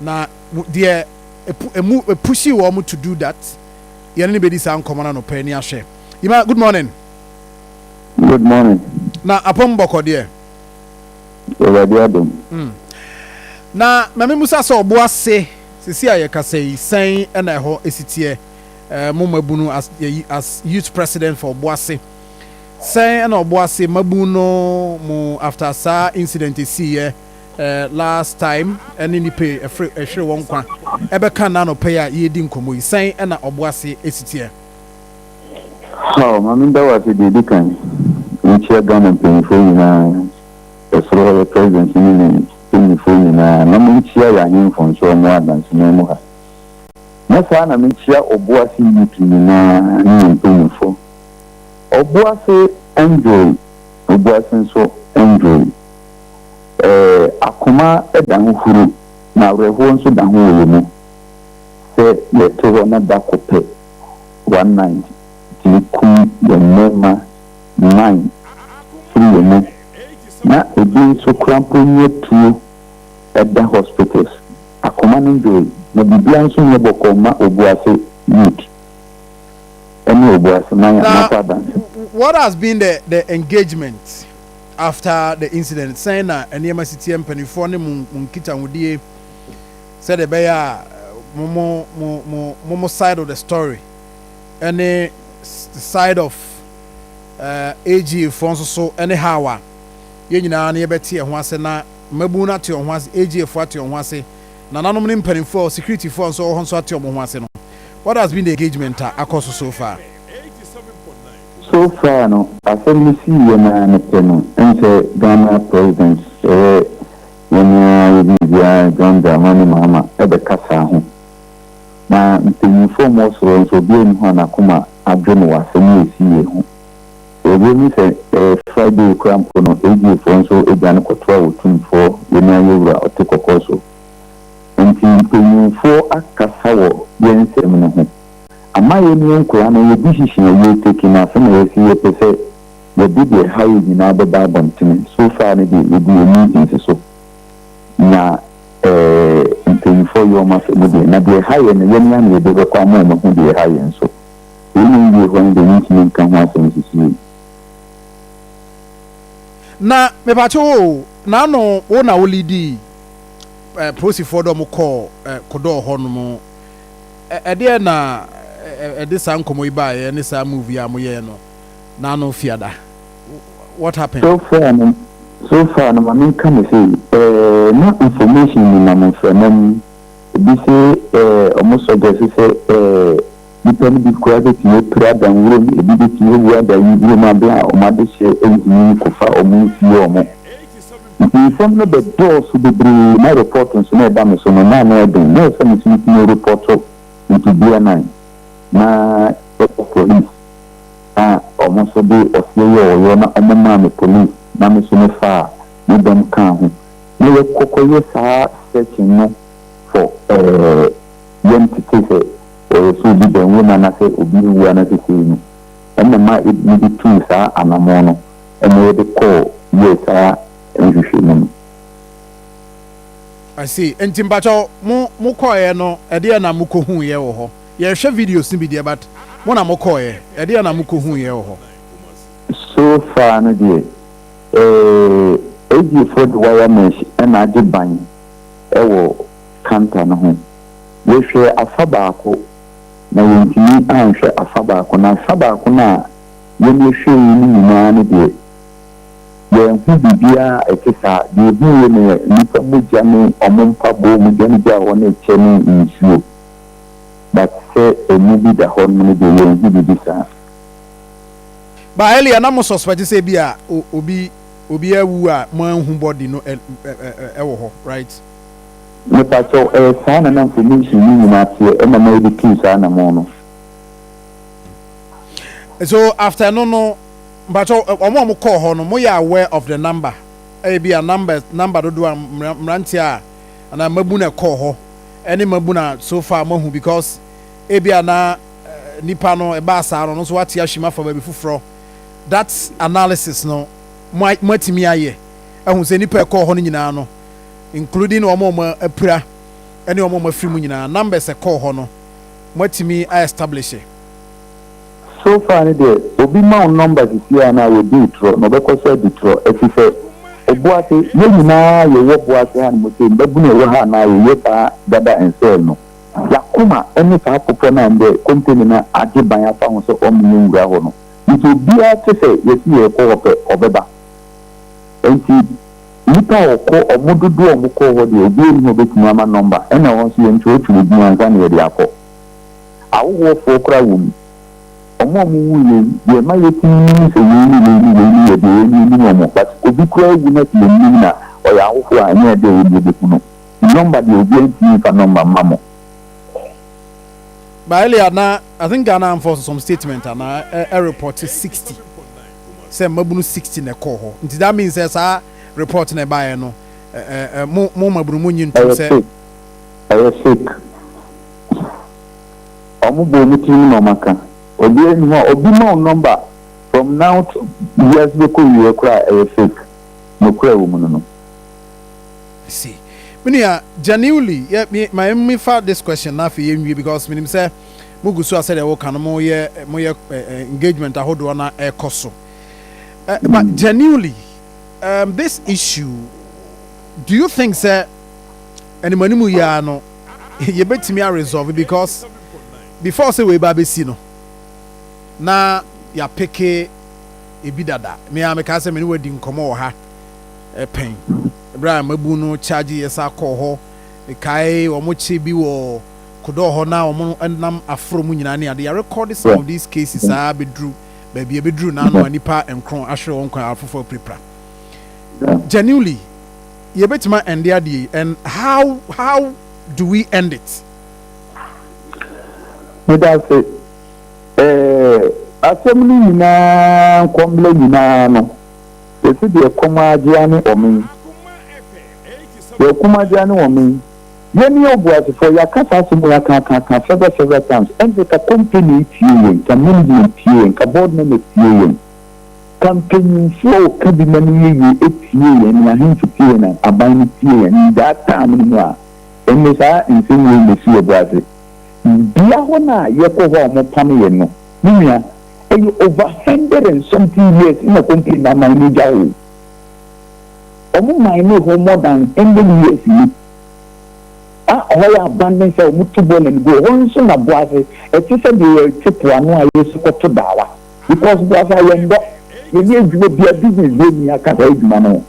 Na deɛ emu epush wɔn to do that, yɛn ne bɛdi saa nkɔmɔ no anɔpɛ ni ahwɛ. Yima, good morning. Good morning. Na apɔm bɔkɔ deɛ? Awurade adom. Na maame musa sɛ ɔbo ase sisi a yɛkasa yi, sɛn ɛna ɛhɔ esi teɛ? Mo mabunu as youth president for Ɔboase, sɛn ɛna Ɔboase mabu no mo after saa incident esi yɛ last time ɛne nipa ɛfiri ɛhwere wɔn nkwa ɛbɛka n'anɔpɛ yi a yɛredi nkɔmɔ yi, sɛn ɛna Ɔboase esi teɛ? Oh, maame, da wo ase. Deɛ ɛdi kan, nkyia Ghana mpanyinfoɔ nyinaa, ɛsoro hɔ yɛ president ne ne mpanyinfoɔ nyinaa, na menkyia yɛ ahemfo nso ɔmo adansema mu ha. Na saa na menkyia Ɔboase youth nyinaa ne yɛn mpanyinfoɔ. Ɔboase enjoy, Ɔboase nso enjoy. Akoma da ho huru na awerɛhoɔ nso da ho wɔ yɛn mu sɛ yɛte hɔ na da ko pɛ, one night, tumi kum yɛn mmarima nine firi yɛn mu, na ebi nso kora mpo nyɛ tuo ɛda hospitals. Akoma no ndwoe na biribiara nso nyɛ bɔkɔɔ ma Obuase youth ɛne Obuase man anafo adanse. What has been the engagement after the incident? Sɛn na nneɛma si teɛ, mpanimfoɔ ne mo nkitahodie, sɛdeɛ ɛbɛyɛ a mo side of the story ɛne the side of AGA foɔ nso so ɛne how a yɛn nyinaa no yɛbɛte ɛho ase, na mmabu no ate wɔn ho ase, AGA foɔ ate wɔn ho ase, nananom ne mpanimfoɔ, security foɔ nso wɔ hɔ nso ate wɔn ho ase no, what has been the engagement a akɔ so so far? So far no, asɛm no sii yɛ naa ne pɛ no, ɛn sɛ Ghana president, ɛyɛ yɛn nyinaa yɛ biribiara, John Dramani Mahama, ɛbɛkasa ho, na mpanyinfoɔ a wɔwɔ soro nso, obiara ni hɔ a n'akoma adwo no wɔ asɛm a esi yɛ ho. Ebi mu sɛ Friday kora mpo no, AGA foɔ nso adwane kɔtoa wɔ tumfoɔ yɛn ayɛ wura ɔte kɔkɔɔ so. Nti mpanyinfoɔ akasa wɔ yɛn nsɛm no ho ama yɛn ne nkwadaa no yɛ decision a yɛ take na afei na yɛsi yɛpɛ sɛ yɛde deɛ ha yɛ nyinaa bɛba abɔntene. So far no deɛ, yɛdi yɛn meetings so na mpanyinfoɔ yɛ ɔmo asɛm deɛ, na deɛ ha yɛ no, yɛn ni ano yɛde bɛkɔ ama ɔmo ho deɛ ha yɛ nso. Yɛn ni yie hɔ no deɛ, yɛntumi nka ho asɛm sisi yi. Na mepatwe wo n'ano, wo na wo lead polisifoɔ dɛ ɔmo kɔɔ Kodɔɔ hɔ nom, ɛdeɛ na ɛde saa nkɔmɔ yi baayɛ ne saa movie a moyɛɛ no n'ano fiada, what happened? So far no, maame, nka ne sɛ na information nenam mframa mu ebi sɛ ɔmo suggest sɛ nipa no bi koraa bɛtumi apira ada nwuram, ebi bɛtumi awu ada nwuram abere a ɔmo adehyɛ ntumi nkɔfa ɔmo nfie ɔmo. Nti nsɛm no bɛdɔɔso bebree na report nso na ɛba me so no, na ano ɛden na ɛsɛ me so metumi report nti BNI na ɛkɔ police na ɔmo nso de ɔseɛ yɛ ɔyɔ na ɔmo maa me police na me so me fa a me dɔm kaa ho na yɛkɔkɔyɛ saa searching no for yɛn tete sɛ ɔyɛ sɛ obi bɛn nwom anaasɛ obi ewu anaasɛ sei no, ɛna ma mede tuu saa anammɔn no ɛna yɛde kɔɔ yɛ saa nhwehwɛmu no. I see. Nti mpakyɛw, mo kɔɔɛ no, ɛdeɛ na mo kɔhu yɛ wɔ hɔ? Yɛhwɛ videos no bi deɛ, but mo na mo kɔɔɛ, ɛdeɛ na mo kɔhu yɛ wɔ hɔ? So far no deɛ, AGfoɔ de wire mesh ɛna agye ban ɛwɔ counter no ho. Yɛhwɛ afa baako na yɛntumi anhwɛ afa baako, na afa baako no a yɛn yɛhwɛ yi no nyinaa no deɛ, yɛnho biribiara ɛte saa. Deɛ ehu yɛ no yɛ nnipa mogya ne ɔmo mpaboa mogya no gya hɔ ne kyɛ ne nsuo, but sɛ emu bi da hɔ no deɛ, yɛnho biribi saa. Ba earlier na mo suspect sɛ bi a obi awu a mo anhu body no ɛ ɛ ɛ ɛwɔ hɔ, right? Mepakyɛw, ɛyɛ saa na information yi nyinaa teɛ ɛna ma yɛde tuu saa anamɔ no. So after no, mpakyɛw, ɔmo a mo kɔɔ hɔ no, mo yɛ aware of the number? Ɛyɛ bi a number dodoɔ a mmeranteɛ a anaa mmabu na ɛkɔɔ hɔ ɛne mmabu na so far mo ahu, because ebi a na nipa no ɛbaa saa no, ɔno nso wate ahwim afa baabi foforɔ. That analysis no, mo atumi ayɛ ɛhu sɛ nipa ɛkɔɔ hɔ no nyinaa no, including wɔn a wɔn apira? Ɛne ɔmo a ɔmo afiri mu nyinaa, numbers ɛkɔɔ hɔ no, moatumi a establish? So far ne deɛ, obi ma wo number sisi a na wɔdi torɔ na ɔbɛkɔ so adi torɔ, ɛfi sɛ Obuase yɛn nyinaa yɛwɔ Boase ha no mo sɛ mbabunu ɛwɔ ha anaa yɛyɛ saa gather and sell no, yakoma ɛne saa foforɔ no a ndɛ company no agye ban afa ho sɛ ɔmo nyɛ nwura hɔ no. Nti obiara te sɛ yɛsi yɛkɔ hɔ pɛ, ɔbɛba. Nti nipa a ɔkɔ, ɔmo dodoɔ a ɔmo kɔɔ hɔ deɛ, obiara ni hɔ obetumi ama number. Ɛna wɔn nso yɛntwerɛtwerɛ din ansa na yɛde akɔ. Awowoɔfoɔ koraa wɔ mu, ɔmo a ɔmo wu yɛ deɛ ɛma yɛtumi nim sɛ wei ne wei ne wei ne yɛ deɛ yɛn nim ɔmo, but obi koraa wu na sɛ yɛn na ɔyɛ ahofoɔ a, ɛnyɛ ɛdɛ yɛn yɛbɛku no. Number deɛ, obiara ntumi nfa number mma mo. But earlier na I think Ghana Armed Forces some statement ana ɛ report 60 sɛ mmabunu 60 na ɛkɔɔ hɔ. Nti that means sɛ saa report na ɛbaeɛ no, ɛ ɛ mo mmabunu mo nyi ntom Ɛyɛ sɛ fake, ɛyɛ fake. Ɔmo bɔ ɔmo tirim na ɔmo aka. Obiara ni hɔ a obi ma wo number from now to wiase bɛkɔ wie koraa, ɛyɛ fake. Nokora wɔ mu no. I see. Menua, genuinely, yɛ me ma me fa this question na afei yɛnwie, because menim sɛ mugu so a sɛdeɛ woka no, moyɛ engagement ahodoɔ na ɛkɔ so. But genuinely, this issue, do you think sɛ animanimu yi ara no yɛbɛtumi a resolve? Because before sɛ wei ba bɛsi no na yɛapeke ebi dada. Me a meka sɛ me ne wadi nkɔmmɔ wɔ ha ɛpɛn berɛ a mabu no charge yɛ sa kɔɔ hɔ. Mekae wɔn kye bi wɔ Kodɔɔ hɔ na wɔn nam aforo mu nyinaa ne ade. Yɛarekɔde some of these cases saa bɛduru baabi ebɛduru n'ano a nipa 9 ahwere wɔn kwan, afoforɔ pirapira. Genuinely, yɛbɛtumi end adeɛ yi, and how do we end it? Meda ase. Asɛm no nyinaa, nkɔmmlɛ nyinaa no, yɛsi deɛ kɔm agyea ne ɔmen, deɛ kɔm agyea ne ɔmen. Yɛne Obuasefoɔ yɛaka saa asɛm yi aka several several times. Ɛnde ka company tie yɛn, ka management tie yɛn, ka board members tie yɛn, ka mpanyinfoɔ a wɔka bi ma no yɛ yie etie yɛn, ne ahemfo tie yɛn, na aban no tie yɛn. That time no mu a ɛnne saa nsɛm wei na esi Obuase bea hɔ no a yɛkɔ hɔ a wɔpam yɛn no, ne nua, ɛyɛ over hundred and something years na company na aman no gya hɔ. Wɔn man no hɔ more than 100 years ni a ɔhɔ yɛ abandon sɛ wɔn to bɔɔl and go hɔ nso. Na Boase ɛte sɛ deɛ yɛte po ano a yɛsi kɔto daawa, because Boase a yɛn dɔ yɛnyɛ adwuma bia, business bi eni aka saa adwuma no.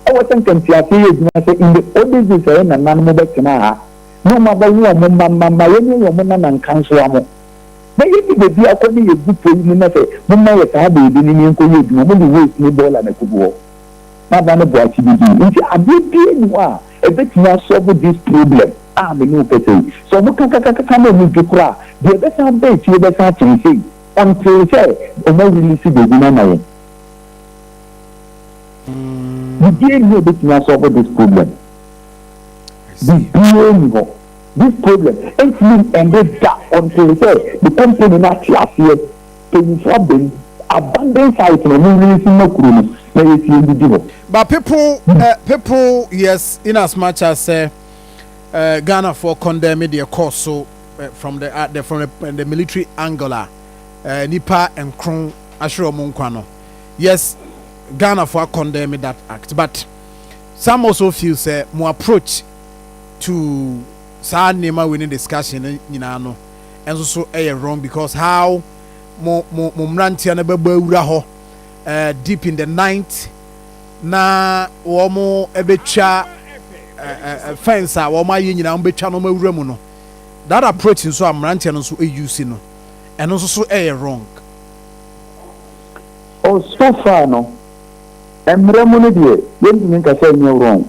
Ɛwɔ sɛ nkantiase yɛ adwuma sɛ in the olden days ɛyɛ nananom bɛtena ha na wɔn abɛwo wɔn mma mma mma, yɛn yɛ wɔn nana nkansoa mo na yɛdi beebi akɔ ne yɛgu po yi mu na sɛ mo ma yɛ saa beebi ne yɛn nkɔ yɛ adwuma. Mo de waste ne bɔɔla na kugu hɔ na aba ne boakye bi di. Nti adeɛ bie ni hɔ a ɛbɛtumi a solve this problem a me ne wo kɛsɛ yi. Sɛ ɔmo kakakakaka na ɔmo dwe koraa deɛ, ɛbɛsan bɛɛ akyire, bɛsan kyɛn sei until sɛ ɔmo release beebi na ama yɛn. Bibie ni hɔ a ɛbɛtumi a solve this problem. Bibie ni hɔ. This problem ntumi ɛnde da until sɛ the company na ate aseɛ, mpanyinfoɔ abɛn abandon site na ɔmo release ma kuro no na yɛsie ndidi hɔ. But people, yes, in as much as Ghana for condemn the course so from the military angle a nipa 9 ahwere ɔmo nkwa no, yes, Ghana for condemn that act, but some also feel sɛ mo approach to saa nneɛma wei ne discussion no nyinaa no ɛnso so ɛyɛ wrong, because how mo mmeranteɛ no bɛbɔ awura hɔ deep in the night na wɔn bɛtwa fence a wɔn ayɛ nyinaa, wɔn bɛtwa na wɔn awura mu no, that approach nso a mmeranteɛ no nso use no, ɛno nso so ɛyɛ wrong. Oh, so far no, mmerɛ mu no deɛ, yɛntumi nka sɛ ɛnyɛ wrong,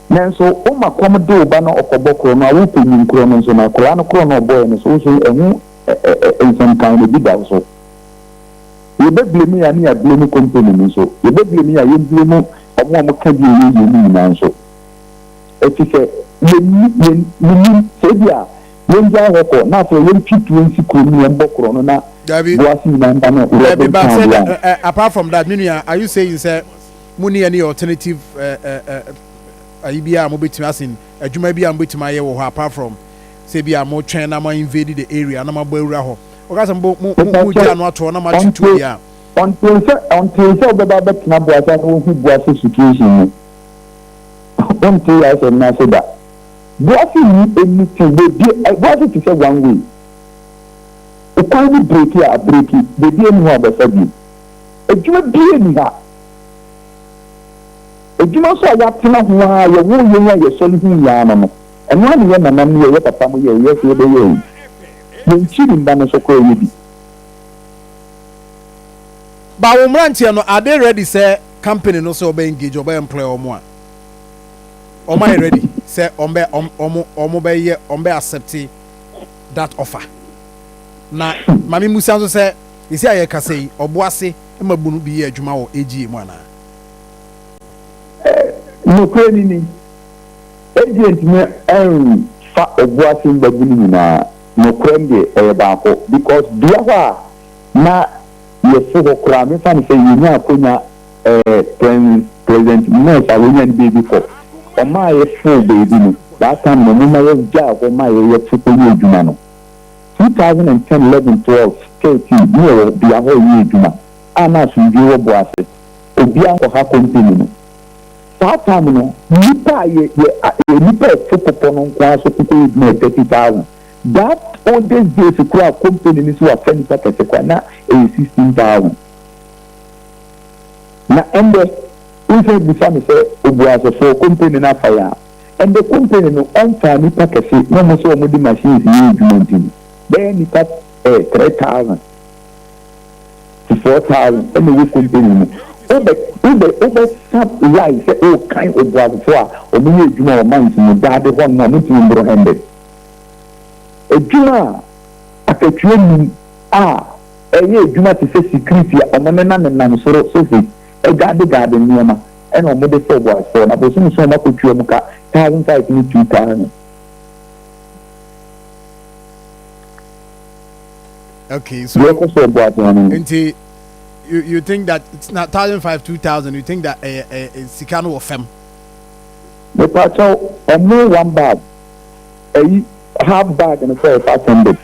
nanso woma kɔm de wo ba no ɔkɔbɔ korɔ no a, wopɛ nyin korɔ no nso na akwaraa no korɔ no ɔbɔɛ no so, wo so ɛho nsɛmkan no bi da wo so. Yɛbɛ blame yɛ a, ne yɛa blame company no nso. Yɛbɛ blame yɛ a, yɛm blame ɔmo a ɔmo ka bi ɛyɛ yie no nyinaa nso, ɛti sɛ yɛnni yɛn yɛnim sɛ ebi a yɛngyae hɔ kɔ na afei yɛntwi tuo nsi kurom ne yɛmbɔ korɔ no na Dabi. Boase nyinaa nda no. Dabi, but town say deɛ that, apart from that, me are you saying sɛ mo ni any alternative ayi bi a mo betumi asin Adwuma bi a mobɛtumi ayɛ wɔ hɔ apart from sɛ bi a motwɛn na mo invade the area na moabɔ awura hɔ. Wɔka sɛ mo mo mo gya no ato hɔ na moakye tuo deɛ a. Until sɛ wobɛba abɛtena Boase na wohu Boase situation no, wonte yɛ asɛm no ase da. Boase nni anything, baabi Boase te sɛ one way. Kwan no break a, abreak, baabi nni hɔ a wobɛfa bio. Adwuma biara nni ha. Adwuma nso a yɛatena ho ara, yɛwoo yɛn a yɛsɔre huu yɛn ano no, ɛno ara na yɛn nananom ne yɛn papa mo yɛɛ, yɛn nso yɛbɛyɛɛ yi. Yɛn nkyiri mma no nso koraa yɛ bi. Ba wo mmeranteɛ no, are they ready sɛ company no sɛ ɔbɛ engage, ɔbɛ employ wɔn a? Wɔn ayɛ ready sɛ wɔn bɛ wɔn wɔn bɛyɛ wɔn bɛ accept that offer? Na maame musa nso sɛ esi a yɛkasa yi, Ɔboase mmabunu bi yɛ adwuma wɔ AGA mu anaa? Nokorɛ ni ni, AGA ntumi mfa Ɔboase mmabunu nyinaa, nokorɛ no deɛ ɛyɛ baako because bea hɔ a na yɛfo hɔ koraa, memfa no sɛ yɛnya akonya eh, President Mills a wɔnya ne baabi kɔ, ɔmaa yɛfoo baabi no, that time no ɔmo ma yɛgyaa hɔ ma yɛyɛfo kɔyɛ adwuma no. 2010, 11, 12, 13 ne yɛwɔ bea hɔ yɛ adwuma a na asomdwoe wɔ Boase, obiara nkɔha company no. Saa time no, nnipa a yɛ yɛ yɛ nnipa a ɛfo popɔ no nko ara so kɔkɔyɛ adwuma yɛ 30,000. That oldest days koraa company no so wafa nnipa kɛse koraa na ɛyɛ 16,000. Na ɛndɛ, wosan bisa me sɛ Obuasefoɔ company no afa yɛn a, ɛndɛ company no ɔmfaa nnipa kɛse na ɔmo sɛ ɔmo de machines yɛ adwuma nti no, bɛyɛ nnipa eh, 3,000 to 4,000 ɛna ɛwɔ company mu. Wobɛ wobɛ wobɛsa line sɛ wokan Obuasefoɔ a ɔmo yɛ adwuma wɔ mines mu daade hɔ nom a ɔmo ntumi mboro 100. Adwuma a akatua nnim a ɛyɛ adwuma te sɛ security a ɔmo nenam nenam soro surface ɛgaade gaade nneɛma ɛna ɔmo de fa Obuasefoɔ na bosome so ɔmo akɔtua ɔmo ka 1,500 ne 2,000. Okay, so Deɛ ɛkɔ so Obuase hɔ no no. Nti you think that it's not 1,500, 2,000? You think that sika no wɔ fam? Mepakyɛw, ɔmo one bag ɛyi half bag no sɛ ɛyɛ 500.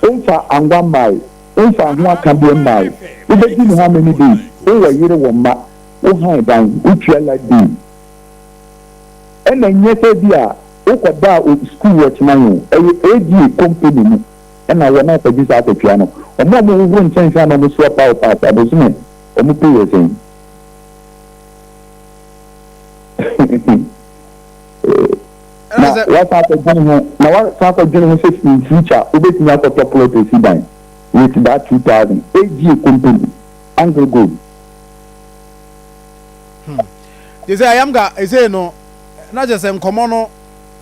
Womfa angwa mmae, womfa ho akadeɛ mmae, wobɛdi no how many days? Wowɔ yere wɔ mma, wo han dan, wotua light bill. Ɛna nyɛ sɛ bi a wokɔdaa school wɔ kyena o, ɛyɛ AGA company mu ɛna wɔ na akɔgye saa akatua no. Ɔmo a ɔmo hohoro nkyɛnse a na ɔmo soa power pass abosome ɔmo pay yɛ sɛn? Na wasan akɔdwene ho na wasan akɔdwene ho sɛ in future wobɛtumi akɔtɔ plot esi dan with that 2,000 AGA company Anglo Gold. Te sɛ ayamga ɛsei no na kyerɛ sɛ nkɔmmɔ no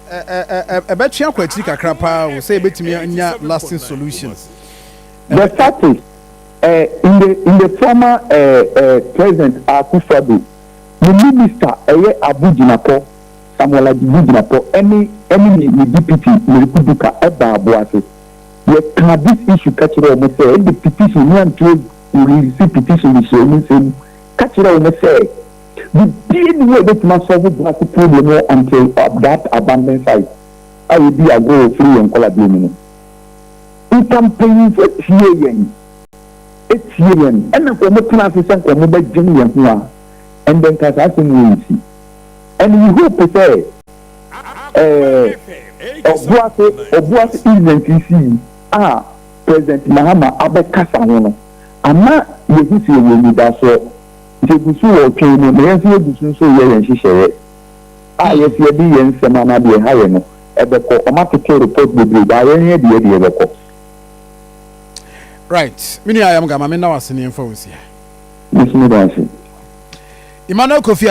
ɛbɛtwe akɔ akyiri kakra paa o sɛ yɛbɛtumi anya lasting solution. The fact is, in the former President Akufo-Addo, ne minister ɛyɛ Abu Jinapor, Samuel Abu Jinapor, ɛne ne deputy Mireku Duker ɛba Aboase. Yɛka this issue ka kyerɛ wɔn sɛ ɛde petition ne anto release petition de hyɛ wɔn nsam ka kyerɛ wɔn sɛ bibie ni hɔ a ebɛtumi asolve Boase problem wɔ until that abandoned site a yɛdi agorɔ wɔ firi yɛn nkɔla mu no. Nka mpanyinfo tie yɛn, etie yɛn, ɛna nka wɔn tena ase sɛ nka wɔn bɛdwene yɛn ho a, ɛndɛ nka saa asɛm wɔ nsi. And we hope sɛ Ɔboase incident si a President Mahama abɛkasa ho no ama yɛhu sɛ yɛwɔ anidasoɔ. Nti egu so wɔ ɔtwɛn mu na yɛn nso yɛgu so nso yɛ yɛn nhyehyɛeɛ a yɛsi yɛde yɛn nsɛm anaa deɛ ɛha yɛn no ɛbɛkɔ. Ɔmo atete report bebree baa yɛn yɛ deɛ deɛ ɛbɛkɔ. Right, me nua ayamga, ma me nna wase ne yɛmfa wo nsi ha. Nso mi da ase. Emmanuel Kofi.